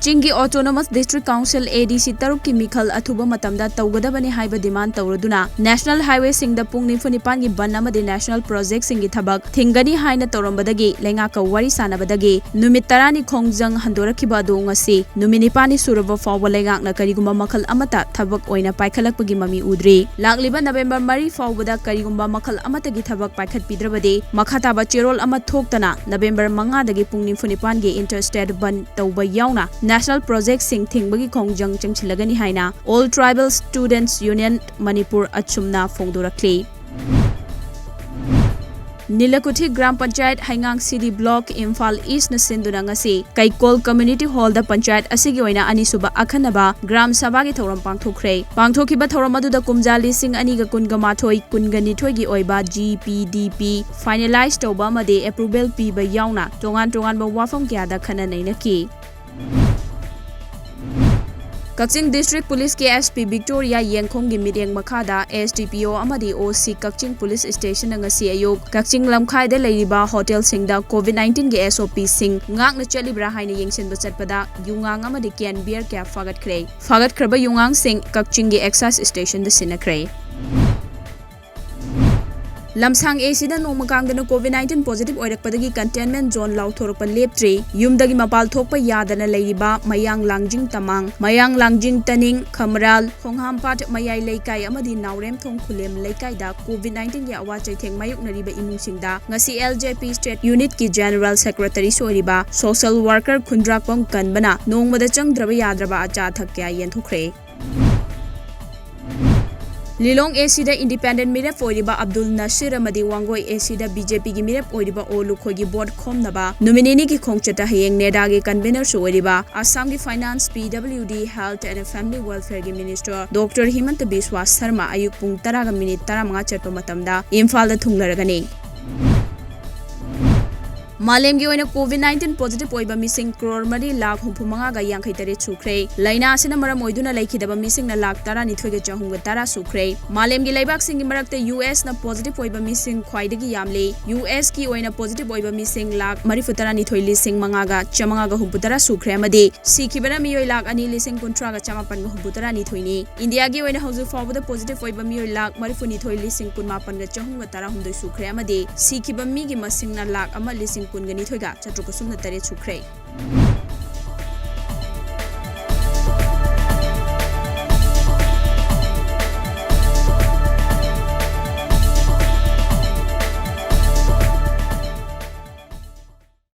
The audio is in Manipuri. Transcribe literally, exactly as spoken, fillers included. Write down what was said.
ꯆꯤꯡꯒꯤ Autonomous District Council, A D C, ꯇꯔꯨꯛꯀꯤ ꯃꯤꯈꯜ ꯑꯊꯨꯕ ꯃꯇꯝꯗ ꯇꯧꯒꯗꯕꯅꯤ ꯍꯥꯏꯕ demand ꯇꯧꯔꯗꯨꯅ National Highwayꯁꯤꯡꯗ ꯄꯨꯡ ꯅꯤꯐꯨ ꯅꯤꯄꯥꯟꯒꯤ ꯕꯟ ꯑꯃꯗꯤ National Projectꯁꯤꯡꯒꯤ ꯊꯕꯛ ꯊꯤꯡꯒꯅꯤ ꯍꯥꯏꯅ ꯇꯧꯔꯝꯕꯗꯒꯤ ꯂꯩꯉꯥꯛꯀ ꯋꯥꯔꯤ ꯁꯥꯟꯅꯕꯗꯒꯤ ꯅꯨꯃꯤꯠ ꯇꯔꯥꯅꯤ ꯈꯣꯡꯖꯪ ꯍꯟꯗꯣꯔꯛꯈꯤꯕ ꯑꯗꯨ ꯉꯁꯤ ꯅꯨꯃꯤꯠ ꯅꯤꯄꯥꯟꯅꯤ ꯁꯨꯔꯕ ꯐꯥꯎꯕ ꯂꯩꯉꯥꯛꯅ ꯀꯔꯤꯒꯨꯝꯕ ꯃꯈꯜ ꯑꯃꯠꯇ ꯊꯕꯛ ꯑꯣꯏꯅ ꯄꯥꯏꯈꯠꯂꯛꯄꯒꯤ ꯃꯃꯤ ꯎꯗ꯭ꯔꯤ꯫ ꯂꯥꯛꯂꯤꯕ November ꯃꯔꯤ ꯐꯥꯎꯕꯗ ꯀꯔꯤꯒꯨꯝꯕ ꯃꯈꯜ ꯑꯃꯠꯇꯒꯤ ꯊꯕꯛ ꯄꯥꯏꯈꯠꯄꯤꯗ꯭ꯔꯕꯗꯤ ꯃꯈꯥ ꯇꯥꯕ ꯆꯦꯔꯣꯜ ꯑꯃ ꯊꯣꯛꯇꯅ November ꯃꯉꯥꯗꯒꯤ ꯄꯨꯡ ꯅꯤꯐꯨ ꯅꯤꯄꯥꯟꯒꯤ interstate ꯕꯟ ꯇꯧꯕ ꯌꯥꯎꯅ National Projectꯁꯤꯡ ꯊꯤꯡꯕꯒꯤ ꯈꯣꯡꯖꯪ ꯆꯪꯁꯤꯜꯂꯒꯅꯤ ꯍꯥꯏꯅ All Tribal Students Union Manipur, ꯑꯆꯨꯝꯅ ꯐꯣꯡꯗꯣꯔꯛꯂꯤ꯫ ꯅꯤꯂꯀꯨꯊꯤ ꯒ꯭ꯔꯥꯝ ꯄꯟꯆꯥꯌꯠ, ꯍꯩꯉꯥꯡ ꯁꯤꯇꯤ ꯕ꯭ꯂꯣꯛ, ꯏꯝꯐꯥꯜ ꯏꯁꯅ ꯁꯤꯟꯗꯨꯅ ꯉꯁꯤ ꯀꯩꯀꯣꯜ ꯀꯝꯃ꯭ꯌꯨꯅꯤꯇꯤ ꯍꯣꯜꯗ ꯄꯟꯆꯥꯌꯠ ꯑꯁꯤꯒꯤ ꯑꯣꯏꯅ ꯑꯅꯤꯁꯨꯕ ꯑꯈꯟꯅꯕ ꯒ꯭ꯔꯥꯝ ꯁꯚꯥꯒꯤ ꯊꯧꯔꯝ ꯄꯥꯡꯊꯣꯛꯈ꯭ꯔꯦ꯫ ꯄꯥꯡꯊꯣꯛꯈꯤꯕ ꯊꯧꯔꯝ ꯑꯗꯨꯗ ꯀꯨꯝꯖꯥ ꯂꯤꯁꯤꯡ ꯑꯅꯤꯒ ꯀꯨꯟꯒ ꯃꯥꯊꯣꯏ ꯀꯨꯟꯒ ꯅꯤꯊꯣꯏꯒꯤ ꯑꯣꯏꯕ G P D P finalize ꯇꯧꯕ ꯑꯃꯗꯤ approval ꯄꯤꯕ ꯌꯥꯎꯅ ꯇꯣꯉꯥꯟ ꯇꯣꯉꯥꯟꯕ ꯋꯥꯐꯝ ꯀꯌꯥꯗ ꯈꯟꯅ ꯅꯩꯅꯈꯤ꯫ ꯀꯛꯆꯤꯡ District Policeꯀꯤ S P Victoria ꯌꯦꯡꯈꯣꯝꯒꯤ ꯃꯤꯠꯌꯦꯡ ꯃꯈꯥꯗ S D P O ꯑꯃꯗꯤ O C ꯀꯛꯆꯤꯡ Police Stationꯅ ꯉꯁꯤ ꯑꯌꯨꯛ ꯀꯛꯆꯤꯡ ꯂꯝꯈꯥꯏꯗ ꯂꯩꯔꯤꯕ ꯍꯣꯇꯦꯜꯁꯤꯡꯗ COVID nineteenꯒꯤ SOPꯁꯤꯡ ꯉꯥꯛꯅ ꯆꯠꯂꯤꯕ꯭ꯔꯥ ꯍꯥꯏꯅ ꯌꯦꯡꯁꯤꯟꯕ ꯆꯠꯄꯗ ꯌꯨꯉꯥꯡ ꯑꯃꯗꯤ can beer ꯀꯌꯥ ꯐꯥꯒꯠꯈ꯭ꯔꯦ꯫ ꯐꯥꯒꯠꯈ꯭ꯔꯕ ꯌꯨꯉꯥꯡꯁꯤꯡ ꯀꯛꯆꯤꯡꯒꯤ Excise Stationꯗ ꯁꯤꯟꯅꯈ꯭ꯔꯦ꯫ ꯂꯝꯁꯥꯡ ACꯗ ꯅꯣꯡꯃ ꯀꯥꯡꯗꯅ COVID nineteen positive ꯑꯣꯏꯔꯛꯄꯗꯒꯤ containment zone ꯂꯥꯎꯊꯣꯔꯛꯄ ꯂꯦꯞꯇ꯭ꯔꯤ꯫ ꯌꯨꯝꯗꯒꯤ ꯃꯄꯥꯜ ꯊꯣꯛꯄ ꯌꯥꯗꯅ ꯂꯩꯔꯤꯕ ꯃꯌꯥꯡ ꯂꯥꯡꯖꯤꯡ ꯇꯃꯥꯡ, ꯃꯌꯥꯡ ꯂꯥꯡꯖꯤꯡ ꯇꯅꯤꯡ, ꯈꯝꯔꯥꯜ, ꯈꯣꯡꯍꯥꯝꯄꯥꯠ ꯃꯌꯥꯏ ꯂꯩꯀꯥꯏ ꯑꯃꯗꯤ ꯅꯥꯎꯔꯦꯝꯊꯣꯡ ꯈꯨꯂꯦꯝ ꯂꯩꯀꯥꯏꯗ COVID nineteenꯒꯤ ꯑꯋꯥ ꯆꯩꯊꯦꯡ ꯃꯥꯌꯣꯛꯅꯔꯤꯕ ꯏꯃꯨꯡꯁꯤꯡꯗ ꯉꯁꯤ LJP State Unitꯀꯤ General Secretaryꯁꯨ ꯑꯣꯏꯔꯤꯕ social worker ꯈꯨꯟꯗ꯭ꯔꯥꯛꯄꯝ ꯀꯟꯕꯅ ꯅꯣꯡꯃꯗ ꯆꯪꯗ꯭ꯔꯕ ꯌꯥꯗ꯭ꯔꯕ ꯑꯆꯥ ꯑꯊꯛ ꯀꯌꯥ ꯌꯦꯟꯊꯣꯛꯈ꯭ꯔꯦ꯫ ꯂꯤꯂꯣꯡ ACꯗ independent ꯃꯤꯔꯦꯞ ꯑꯣꯏꯔꯤꯕ ꯑꯕꯗꯨꯜ ꯅꯁꯤꯔ ꯑꯃꯗꯤ ꯋꯥꯡꯒꯣꯏ ACꯗ BJPꯒꯤ ꯃꯤꯔꯦꯞ ꯑꯣꯏꯔꯤꯕ ꯑꯣ ꯂꯨꯈꯣꯏꯒꯤ ꯚꯣꯠ ꯈꯣꯝꯅꯕ ꯅꯨꯃꯤꯠ ꯅꯤꯅꯤꯒꯤ ꯈꯣꯡꯆꯠꯇ ꯍꯌꯦꯡ NEDAꯒꯤ convenerꯁꯨ ꯑꯣꯏꯔꯤꯕ ꯑꯁꯥꯝꯒꯤ Finance, PWD, Health and Family Welfareꯒꯤ Minister Doctor ꯍꯤꯃꯟꯇ ꯕꯤꯁ꯭ꯋꯥ Sharma ꯑꯌꯨꯛ ꯄꯨꯡ ꯇꯔꯥꯒ ꯃꯤꯅꯤꯠ ꯇꯔꯥꯃꯉꯥ ꯆꯠꯄ ꯃꯇꯝꯗ ꯏꯝꯐꯥꯜꯗ ꯊꯨꯡꯂꯔꯒꯅꯤ꯫ ꯃꯥꯂꯦꯝꯒꯤ ꯑꯣꯏꯅ COVID nineteen positive ꯑꯣꯏꯕ ꯃꯤꯁꯤꯡ ꯀ꯭ꯔꯣꯔ ꯃꯔꯤ ꯂꯥꯈ ꯍꯨꯝꯐꯨ ꯃꯉꯥꯒ ꯌꯥꯡꯈꯩ ꯇꯔꯦꯠ ꯁꯨꯈ꯭ꯔꯦ꯫ ꯂꯥꯏꯅꯥ ꯑꯁꯤꯅ ꯃꯔꯝ ꯑꯣꯏꯗꯨꯅ ꯂꯩꯈꯤꯗꯕ ꯃꯤꯁꯤꯡꯅ ꯂꯥꯈ ꯇꯔꯥꯅꯤꯊꯣꯏꯒ ꯆꯍꯨꯝꯒ ꯇꯔꯥ ꯁꯨꯈ꯭ꯔꯦ꯫ ꯃꯥꯂꯦꯝꯒꯤ ꯂꯩꯕꯥꯛꯁꯤꯡꯒꯤ ꯃꯔꯛꯇ US ꯅ positive ꯑꯣꯏꯕ ꯃꯤꯁꯤꯡ ꯈ꯭ꯋꯥꯏꯗꯒꯤ ꯌꯥꯝꯂꯤ꯫ US ꯀꯤ ꯑꯣꯏꯅ positive ꯑꯣꯏꯕ ꯃꯤꯁꯤꯡ ꯂꯥꯈ ꯃꯔꯤꯐꯨ ꯇꯔꯥꯅꯤꯊꯣꯏ ꯂꯤꯁꯤꯡ ꯃꯉꯥꯒ ꯆꯥꯃꯉꯥꯒ ꯍꯨꯝꯐꯨ ꯇꯔꯥ ꯁꯨꯈ꯭ꯔꯦ ꯑꯃꯗꯤ ꯁꯤꯈꯤꯕꯅ ꯃꯤꯑꯣꯏ ꯂꯥꯈ ꯑꯅꯤ ꯂꯤꯁꯤꯡ ꯀꯨꯟꯊ꯭ꯔꯥꯒ ꯆꯥꯃꯥꯄꯟꯒ ꯍꯨꯝꯐꯨ ꯇꯔꯥꯅꯤꯊꯣꯏꯅꯤ꯫ ꯏꯟꯗꯤꯌꯥꯒꯤ ꯑꯣꯏꯅ ꯍꯧꯖꯤꯛ ꯐꯥꯎꯕꯗ positive ꯑꯣꯏꯕ ꯃꯤꯑꯣꯏ ꯂꯥꯈ ꯃꯔꯤꯐꯨꯅꯤꯊꯣꯏ ꯂꯤꯁꯤꯡ ꯀꯨꯟꯃꯥꯄꯟꯒ ꯆꯍꯨꯝꯒ ꯇꯔꯥꯍꯨꯝꯗꯣꯏ ꯁꯨꯈ꯭ꯔꯦ ꯑꯃꯗꯤ ꯁꯤꯈꯤꯕ ꯃꯤꯒꯤ ꯃꯁꯤꯡꯅ ꯂꯥꯈ ꯑꯃ ꯂꯤꯁꯤꯡ ꯀꯨꯟꯒ ꯅꯤꯊꯣꯏꯒ ꯆꯥꯇ꯭ꯔꯨꯛꯀ ꯁꯨꯞꯅ ꯇꯔꯦꯠ ꯁꯨꯈ꯭ꯔꯦ꯫